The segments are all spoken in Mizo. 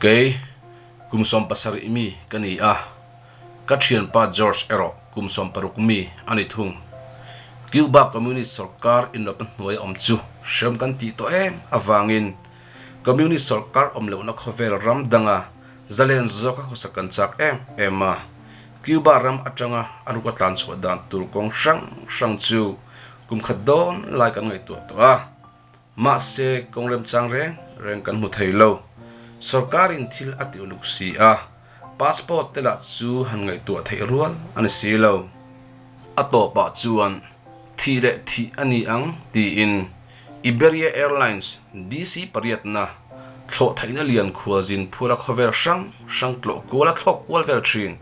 Kei, kum 70 mi ka ni a, ka thianpa George erawh kum 60 mi a ni thung. Cuba Communist sawrkar inlawpna hnuaia awm chu hrehawm kan tih tawh em avangin Communist sawrkar awm lohna khawvel ram danga zalen zawka khawsak kan chak em em a. Cuba ram atanga a ruka tlan chhuah dan tur kawng hrang hrang chu kum khat dawn lai kan ngaihtuah tawh a. Mahse, kawng remchang reng reng kan hmu thei lo. Sorkarin thil a ti uluk si a, passport te lah chu han ngaihtuah theih rual a ni si lo. A tawpah chuan thih leh thih a ni ang tiin Iberia Airlines DC pariatna thlawh theihna lian khualzin phura khawvel hrang hrang tlawh kual a thlawk kual vel thin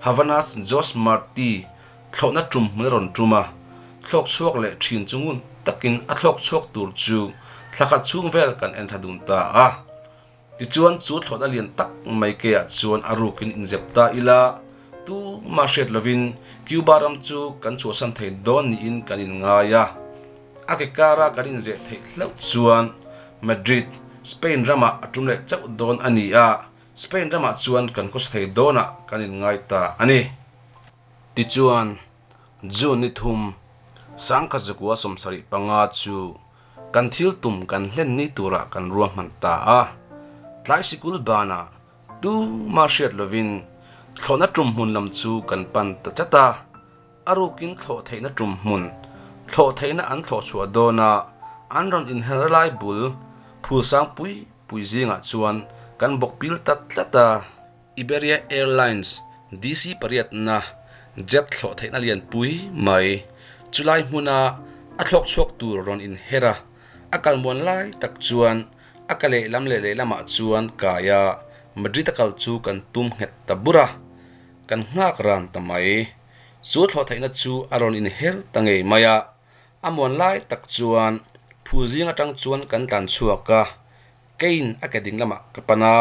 Havana's Jose Marti Thlawhna tum hmun a rawn tum a, thlawk chhuak leh thin chu ngun takin a thlawk chhuak tur chu thla khat chhung vel kan en thla dun ta a. Tichuan chu thlawhna lian tak mai keah chuan a rukin inzep ta ila, tumah hriat lovin Cuba ram chu kan chhuahsan thei dawn niin kan inngai a. A ke kara kan inzeh theih hlauh chuan Madrid, Spain ramah a tum leh chauh dawn a ni a, Spain ramah chuan kan khawsa thei dawnah kan inngai ta a ni. Tichuan, June ni thum, Sangkhat 75 chu kan thil tum kan hlen ni turah kan ruahman ta a. Tlai sikul banah tumah hriat lovin thlawhna tum hmun lam chu kan pan ta chat a. A rukin thlawh theihna tum hmun, thlawh theihna an thlawh chhuah dawna an rawn inher lai bul phul sang pui pui zingah chuan kan bawk pil ta tlat a. Iberia Airlines DC pariatna jet thlawh theihna lian pui mai chulai hmuna a thlawk chhuak tur rawn inher a, a kalmuan lai tak chuan a ka lehlam leh lehlamah chuan kai a, Madrid a kal chu kan tum nghet ta bur a, kan nghak ran ta mai. Chu thlawh theihna chu a rawn inher ta ngei mai a, a muan lai tak chuan phul zing atang chuan kan tlan chhuak a, Keiin a ke ding lamah ka pan a,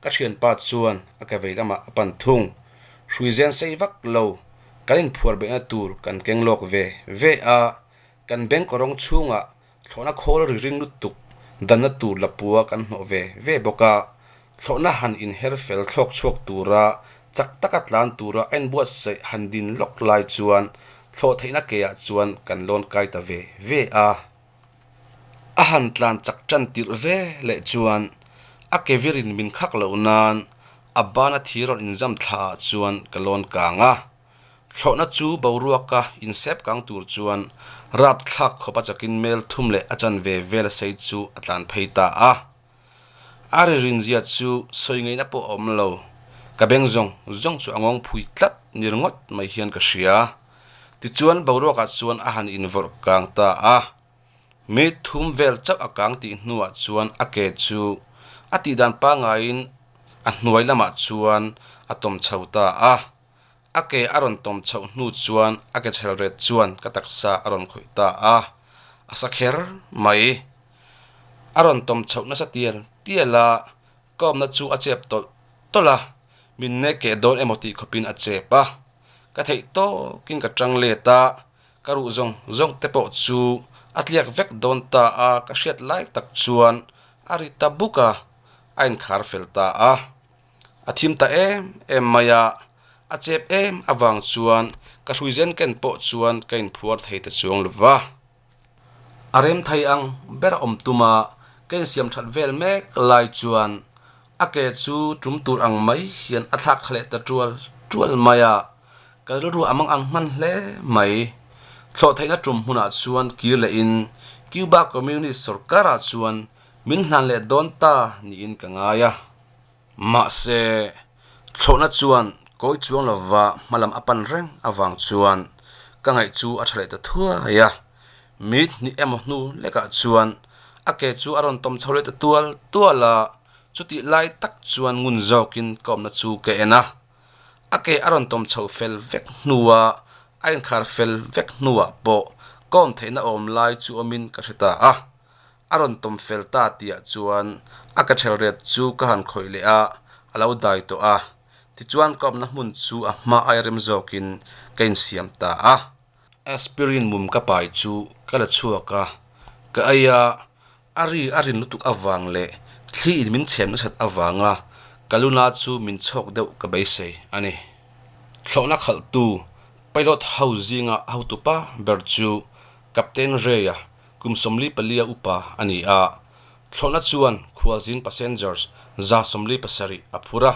ka thianpa chuan a ke vei lamah a pan thung. Hruizen sei vak lo, kan inphuar beihna tur kan keng lawk ve ve a, kan bank rawng chhungah thlawhna khawl ri ring lutuk danna tur lapua kan hnawh ve ve bawk a, thlawhna han inher fel thlawk chhuak tura chak taka tlan tura a inbuatsaih han din lawk lai chuan thlawh theihna keah chuan kan lawn kai ta ve ve a. A han tlan chak tan tirh ve leh chuan a ke virin min khak loh nan a bana thi rawn inzam thla ah chuan ka lawn kang a. Thlawhna chu boruaka insep kang tur chuan rapthlak khawp a chakin mel thum leh a chanve vel a sei chu a tlan phei ta a. A ri rinzia chu sawi ngaihna pawh a awm lo, ka beng zawng zawng chu a ngawng phui tlat ni ringawt mai hian ka hria. Tichuan boruakah chuan a han invawrh kang ta a, mi thum vel chauh a kang tih hnuah chuan a ke chu a tihdan pangaiin a hnuai lamah chuan a tawm chho ta a, a ke a rawn tawm chhoh hnu chuan a ke thelret chuan ka taksa a rawn khawih ta a, a sa kher mai. A rawn tawm chhoh nasa tial tial a, ka awmna chu a chep tawlh tawlh a, min nek keh dawn emaw tih khawpin a chep a. Ka theih tawkin ka tang let a, ka ruh zawng zawng te pawh chu a tliak vek dawn ta a, ka hriat lai tak chuan a ri ta buk a, a inkhar fel ta a. A thim ta em em mai a, a chep em avang chuan ka hruizen ken pawh chuan ka inphuar thei ta chuang lo va. A rem thei ang ber a awm tum a, ka insiam that vel mek lai chuan a ke chu tum tur ang mai hian a thlak kha leh ta tual tual mai a, ka rilru a mang ang hman hle mai. Thlawh theihna tum hmunah chuan kir lehin Cuba Communist sawrkarah chuan min hlan leh dawn ta niin ka ngai a. Mahse, thlawhna chuan kawi chuang lova hmalam a pan reng avang chuan ka ngaih chu a tha leh ta thuai a. Mit hnih emaw hnu lekah chuan a ke chu a rawn tawm chho leh ta tual tual a, chutih lai tak chuan ngun zawkin ka awmna chu ka en a. A ke a rawn tawm chho fel vek hnua a inkhar fel vek hnuah pawh ka awm theihna awm lai chu awmin ka hre ta a. A rawn tawm fel ta tihah chuan a ka ṭhel ret chu ka han khawih leh a, a lo dai tawh a. Tichuan ka awmna hmun chu a hma aia rem zawkin ka insiam ta a. Aspirin mum ka pai chu ka la chhuak a, ka ei a, a ri a rin lutuk avang leh thli in min chhem nasat avanga Ka luna chu min chhawk deuh ka beisei a ni. Thlawhna khalhtu pilot ho zinga a hotupa ber chu Captain Ray-a kum 44 upa a ni a. Thlawhna chuan khualzin passengers 147 a phur a.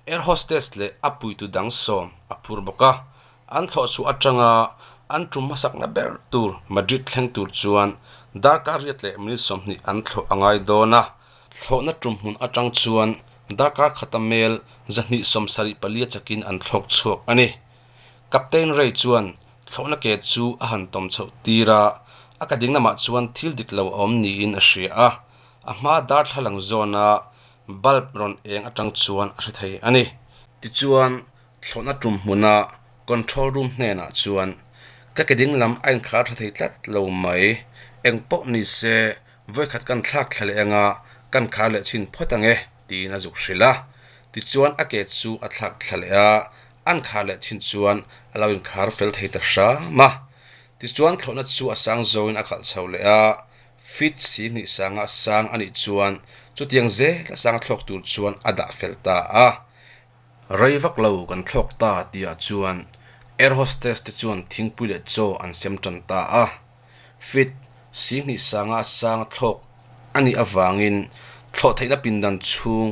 Air hostess leh a puitu dang sawm a phur bawk a, an thlawh chhuah atanga an tum hmasakna ber tur Madrid thleng tur chuan darkar riat leh minute 20 an thlawh a ngai dawn a, thlawhna tum hmun atang chuan darkar khata mel 274 chakin an thlawk chhuak a ni. Captain Ray chuan thlawhna ke chu a han tawm chhoh tir a, a ka ding lamah chuan thil dik lo a awm niin a hria a, a hma darthlalang zawna Bulb rawn eng atang chuan a hre thei a ni. Tichuan, thlawhna tum hmuna control room hnenah chuan, Ka ke ding lam a inkhar tha thei tlat lo mai. Eng pawh ni se, vawikhat kan thlak thla leh anga kan khar leh chhin phawt ang e, tiin a zuk hrilh a. Tichuan a ke chu a thlak thla leh a, an khar leh chhin chuan a lo inkhar fel thei ta hram a. Tichuan thlawhna chu a sang zawngin a khalh chho leh a, Feet si hnih sanga sang a nih chuan chutiang zel a sang thlawk tur chuan a dah fel ta a. Rei vak lo kan thlawk ta tihah chuan air hostess te chuan thingpui leh chaw an sem tan ta a. Feet si hnih sanga sang thlawk a nih avangin thlawh theihna pindan chhung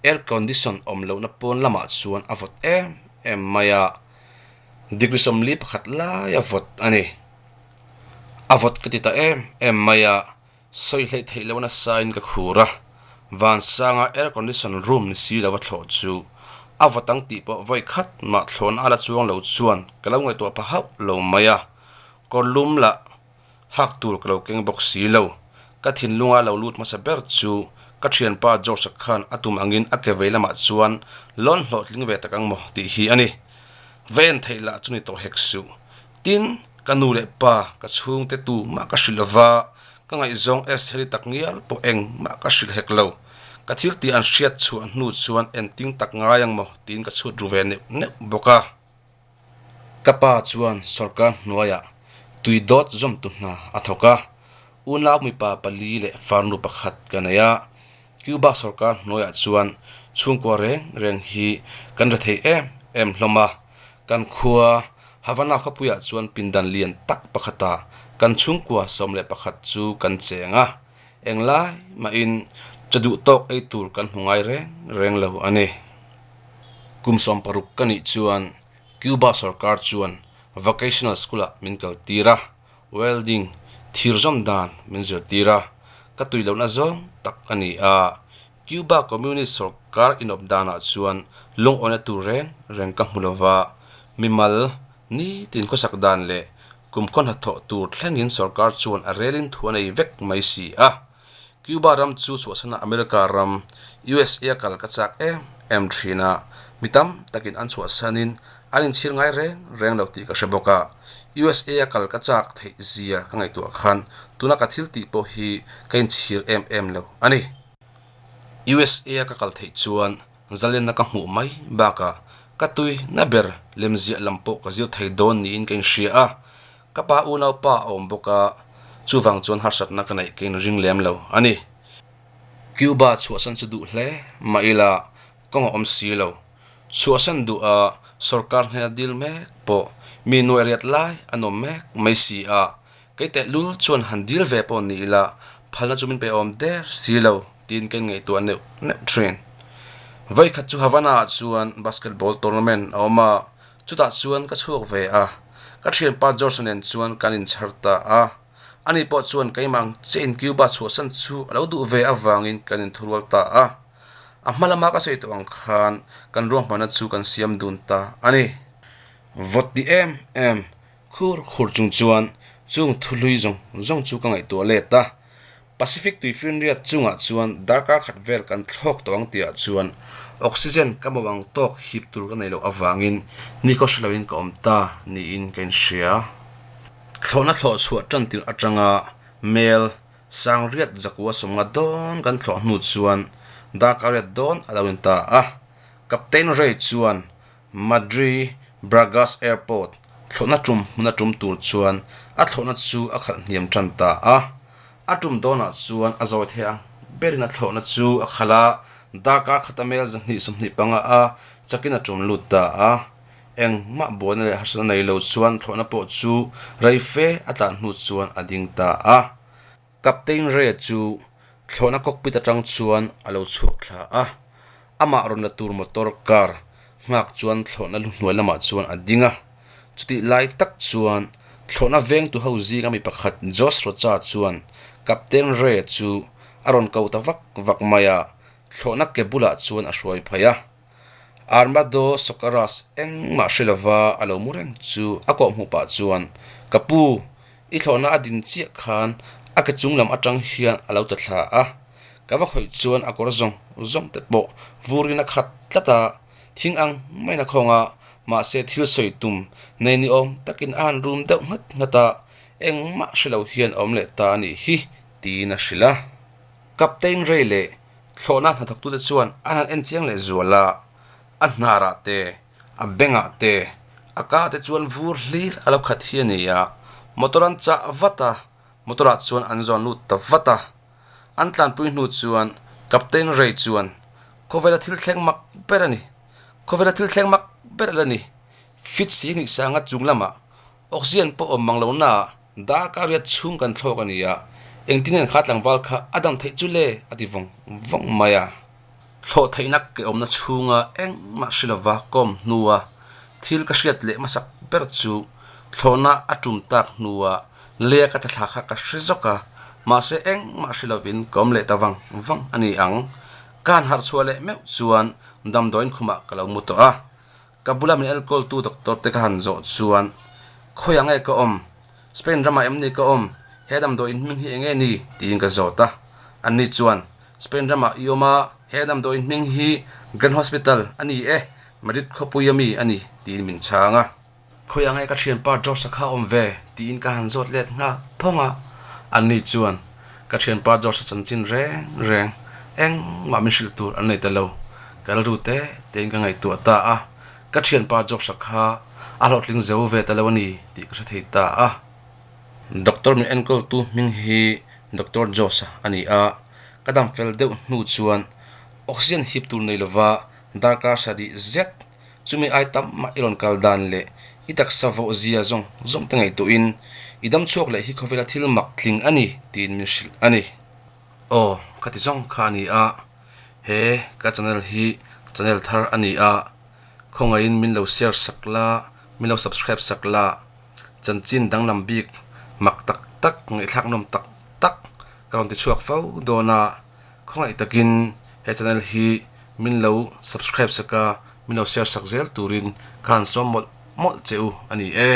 air condition awm lohna pawn lamah chuan a vawt em em mai a, degree 41 lai a vawt a ni. A vawt ka ti ta em em mai a, sawi hleih theih loh nasa in ka khur a, Vansanga air condition room ni si lo a thlawh chu a vawt ang tih pawh vawi khat mah thlawhna a la chuang lo chuan ka lo ngaihtuah pha hauh lo mai a, kawr lum lah hak tur ka lo keng bawk si lo, ka thinlunga lo lut hmasa ber chu ka thianpa George-a khan a tum angin a ke vei lamah chuan lawn hlawhtling ve tak ang maw tih hi a ni. Va en theih lah chu ni tawh hek suh. Tin, ka nu leh pa, ka chhungte tu mah ka hrilh lova, ka ngaihzawng Estheri tak ngial pawh eng mah ka hrilh hek lo. Ka thil tih an hriat chhuah hnu chuan enting tak ngai ang maw tiin ka chhut ru ve neuh neuh bawk a. Ka pa chuan sawrkar hnuaiah tui dawt zawmtu hna a thawk a, unau mipa pali leh farnu pakhat ka nei a. Cuba sawrkar hnuaiah chuan chhungkua reng reng hi kan rethei em em hlawm a, kan khua Havana khawpuiah chuan pindan lian tak pakhatah kan chhungkua 11 chu kan cheng a, englai mahin chaw duh tawk ei tur kan hmu ngai reng reng lo a ni. Kum 60 ka nih chuan Cuba sawrkar chuan vocational school-ah min kaltir a. Welding, thirzawm dan min zirtir a, ka tui lohna zawng tak a ni a. Cuba Communist sawrkar inawp danah chuan lungawina tur reng reng ka hmu lova, mimal, nitin khawsak dan leh kumkhaw hnathawh tur thlengin sawrkar chuan a relin thu a nei vek mai si a. Cuba ram chu chhuahsana America ram, USA a kal ka chak em em thin a, mi tam takin an chhuahsanin an inchhir ngai reng reng lo tih ka hre bawk a. USA a kal ka chak theih zia ka ngaihtuah khan tuna ka thil tih pawh hi ka inchhir em em lo a ni. USA a ka kal theih chuan zalenna ka hmuh mai bakah ka tui na ber lemziah lam pawh ka zir thei dawn niin ka inhria a. Ka pa unaupa a awm bawk a, chuvang chuan harsatna ka neih ka inring lem lo a ni. Cuba chhuahsan chu duh hle mah ila kawng a awm si lo. Chhuahsan duh a sorkar hnena dil mek pawh mi nuai riat lai an awm mek mai si a, kei tehlul chuan han dil ve pawh ni ila phalna chu min pe awm der si lo tiin ka inngaihtuah neuh neuh thin. Vawikhat chu Havana-ah chuan basketball tournament a awm a, Chutah chuan ka chhuak ve a, ka thianpa George nen chuan kan inchhar ta a. Ani pawh chuan keimah ang chiahin Cuba chhuahsan chu a lo duh ve avangin kan inthurual ta a. A hma lama ka sawi tawh ang khan kan ruahmanna chu kan siam dun ta a ni. Vawt ti em em khur khur chung chuan chung thu hlui zawng zawng chu ka ngaihtuah let a. Pacific tuifinriat chungah chuan darkar khat vel kan thlawk tawh ang tihah chuan oxygen ka mawm ang tawk hip tur ka nei loh avangin nikhaw hre loin ka awm ta niin ka inhria. Thlawhna thlawh chhuah tan tirh atanga mel sangriat zakua 50 dawn kan thlawh hnu chuan darkar riat dawn a lo in ta a. Captain Ray chuan Madri Bragas Airport thlawhna tum hmuna tum tur chuan a thlawhna chu a khalh hniam tan ta a. A tum dawnah chuan a zawi thei ang berin a thlawhna chu a khalh a, Darkar khata mel 225 a chakin a tum lut ta a. Engmah buaina leh harsatna nei lo chuan thlawhna pawh chu rei fe a tlan hnu chuan a ding ta a. Captain Ray chu thlawhna cockpit atang chuan a lo chhuak thla a. Amah rawn la tur motor car nghak chuan thlawhna lu hnuai lamah chuan a ding a. Chutih lai tak chuan thlawhna vengtu ho zinga mi pakhat Josh Rocha chuan Captain Ray chu a rawn ko ta vak vak mai a, thlawhna ke bulah chuan a hruai phei a. Armado Socarras engmah hre lova a lo mu reng chu a kawhhmuh pah chuan, Ka pu, i thlawhna a din chiah khan a ke chung lam atang hian a lo ta thla a. Ka va khawih chuan a kawr zawng zawng te pawh vurin a khat tlat a, thing ang maiin a khawng a, mahse thil sawi tum nei ni awm takin a han rum deuh nghat nghat a, engmah hre lo hian a awm leh ta a nih hi, tiin a hrilh a. Captain Ray leh thlawhna hnathawktute chuan an han en chiang leh zual a, a hnarah te, a bengah te, a ka te chuan vur hlir a lo khat hi a ni a, motor an chah vat a, motor ah chuan an zawn lut ta vat a. An tlanpui hnu chuan Captain Ray chuan, Khawvela thil thleng mak ber a ni, khawvela thil thleng mak ber a la ni, fit si hnih sanga chung lamah oxygen pawh awm mang lo naah Darkar riat chhung kan thlawk a ni a, engtin nge kha tlangval kha a dam theih chu le? a ti vawng vawng mai a. Thlawh theihna ke awmna chhunga engmah hre lova kawm hnua thil ka hriat leh hmasak ber chu thlawhna a tum tak hnua lea ka tla thla kha ka hre zawk a, mahse engmah hre lovin ka awm leh ta vang vang a ni ang. Ka han harh chhuah leh meuh chuan damdawiin khumah ka lo mu tawh a. Ka bula min enkawltu doctor te ka han zawh chuan, Khawiah nge ka awm? Spain ramah em ni ka awm? He damdawiin hming hi enge ni? tiin ka zawt a. Anni chuan, Spain ramah i awm a, he damdawiin hming hi Grand Hospital a ni e, Madrid khawpui ami a ni, tiin min chhang a. Khawiah nge ka thianpa George-a kha awm ve? tiin ka han zawt let nghal phawng a. Anni chuan, Ka thianpa George-a chanchin reng reng engmah min hrilh tur an nei ta lo. Ka rilru te tein ka ngaihtuah ta a, ka thianpa George-a kha a hlawhtling zo ve ta lo a ni tih ka hre thei ta a. Doctor min enkawltu hming hi Doctor George-a a ni a, ka dam fel deuh hnu chuan oxygen hip tur nei lova darkar sarih zet chumi ai tam mah i rawn kal dan leh i taksa vawh zia zawng zawng te ngaihtuahin i dam chhuak leh hi khawvela thil mak tling a ni tiin min hrilh a ni. Aw ka ti zawng kha a ni a. He ka channel hi channel thar a ni a, khawngaihin min lo share sak la, min lo subscribe sak la, chanchin danglam bik mak tak tak ngaihthlak nawm tak tak ka rawn ti chhuak fo dawn a, khawngaih takin he channel hi min lo subscribe sak a, min lo share sak zel turin ka han sawm mawlh mawlh che u a ni e.